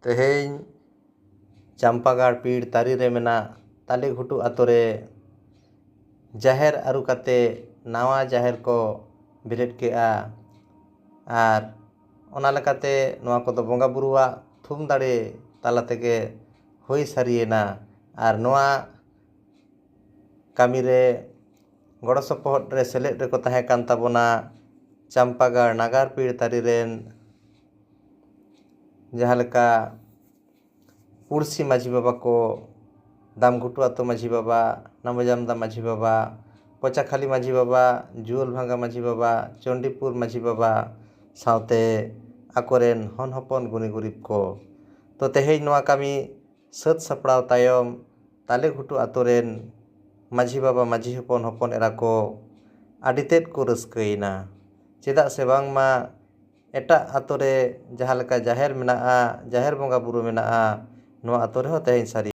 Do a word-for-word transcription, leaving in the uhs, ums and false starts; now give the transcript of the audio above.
ᱛᱮᱦᱮᱧ ᱪᱟᱢᱯᱟᱜᱟᱲ ᱯᱤᱲ ᱛᱟᱹᱨᱤ ᱨᱮ ᱢᱮᱱᱟᱜ ᱛᱟᱞᱮ ᱜᱷᱩᱴᱩ ᱟᱛᱳ ᱨᱮ ᱡᱟᱦᱮᱨ ᱟᱹᱨᱩ ᱠᱟᱛᱮ ᱱᱟᱣᱟ ᱡᱟᱦᱮᱨ ᱠᱚ ᱵᱮᱨᱮᱫ ᱠᱮᱜᱼᱟ᱾ ᱟᱨ ᱚᱱᱟ ᱞᱮᱠᱟᱛᱮ ᱱᱚᱣᱟ ᱠᱚᱫᱚ ᱵᱚᱸᱜᱟ ᱵᱩᱨᱩᱣᱟᱜ ᱛᱷᱩᱢ ᱫᱟᱲᱮ ᱛᱟᱞᱟ ᱛᱮᱜᱮ ᱦᱩᱭ ᱥᱟᱹᱨᱤᱭᱮᱱᱟ᱾ ᱟᱨ ᱱᱚᱣᱟ ᱠᱟᱹᱢᱤ ᱨᱮ ᱜᱚᱲᱚ ᱥᱚᱯᱚᱦᱚᱫ ᱨᱮ ᱥᱮᱞᱮᱫ ᱨᱮᱠᱚ ᱛᱟᱦᱮᱸ ᱠᱟᱱ ᱛᱟᱵᱚᱱᱟ ᱪᱟᱢᱯᱟᱜᱟᱲ ᱱᱟᱜᱟᱨ ᱯᱤᱲ ᱛᱟᱹᱨᱤ ᱨᱮᱱ ᱡᱟᱦᱟᱸ ᱞᱮᱠᱟ ᱯᱩᱲᱥᱤ ᱢᱟᱹᱡᱷᱤ ᱵᱟᱵᱟ ᱠᱚ, ᱫᱟᱢᱜᱷᱩᱴᱩ ᱟᱛᱳ ᱢᱟᱹᱡᱷᱤ ᱵᱟᱵᱟ, ᱱᱟᱢᱚᱡᱟᱢᱫᱟ ᱢᱟᱹᱡᱷᱤ ᱵᱟᱵᱟ, ᱯᱚᱪᱟᱠᱷᱟᱞᱤ ᱢᱟᱹᱡᱷᱤ ᱵᱟᱵᱟ, ᱡᱩᱣᱟᱹᱞ ᱵᱷᱟᱸᱜᱟ ᱢᱟᱹᱡᱷᱤ ᱵᱟᱵᱟ, ᱪᱚᱱᱰᱤᱯᱩᱨ ᱢᱟᱹᱡᱷᱤ ᱵᱟᱵᱟ, ᱥᱟᱶᱛᱮ ᱟᱠᱚᱨᱮᱱ ᱦᱚᱱ ᱦᱚᱯᱚᱱ ᱜᱩᱱᱤ ᱜᱩᱨᱤᱵ ᱠᱚ᱾ ᱛᱚ ᱛᱮᱦᱮᱧ ᱱᱚᱣᱟ ᱠᱟᱹᱢᱤ ᱥᱟᱹᱛ ᱥᱟᱯᱲᱟᱣ ᱛᱟᱭᱚᱢ ᱛᱟᱞᱮ ᱜᱷᱩᱴᱩ ᱟᱛᱳ ᱨᱮᱱ ᱢᱟᱹᱡᱷᱤ ᱵᱟᱵᱟ, ᱢᱟᱹᱡᱷᱤ ᱦᱚᱯᱚᱱ, ᱦᱚᱯᱚᱱ ᱮᱨᱟ ᱠᱚ ᱟᱹᱰᱤ ᱛᱮᱫ ᱠᱚ ᱨᱟᱹᱥᱠᱟᱹᱭᱮᱱᱟ᱾ ᱪᱮᱫᱟᱜ ᱥᱮ ᱵᱟᱝᱢᱟ ᱮᱴᱟᱜ ᱟᱛᱳ ᱨᱮ ᱡᱟᱦᱟᱸ ᱞᱮᱠᱟ ᱡᱟᱦᱮᱨ ᱢᱮᱱᱟᱜᱼᱟ, ᱡᱟᱦᱮᱨ ᱵᱚᱸᱜᱟ ᱵᱩᱨᱩ ᱢᱮᱱᱟᱜᱼᱟ, ᱱᱚᱣᱟ ᱟᱛᱳ ᱨᱮᱦᱚᱸ ᱛᱮᱦᱮᱧ ᱥᱟᱹᱨᱤ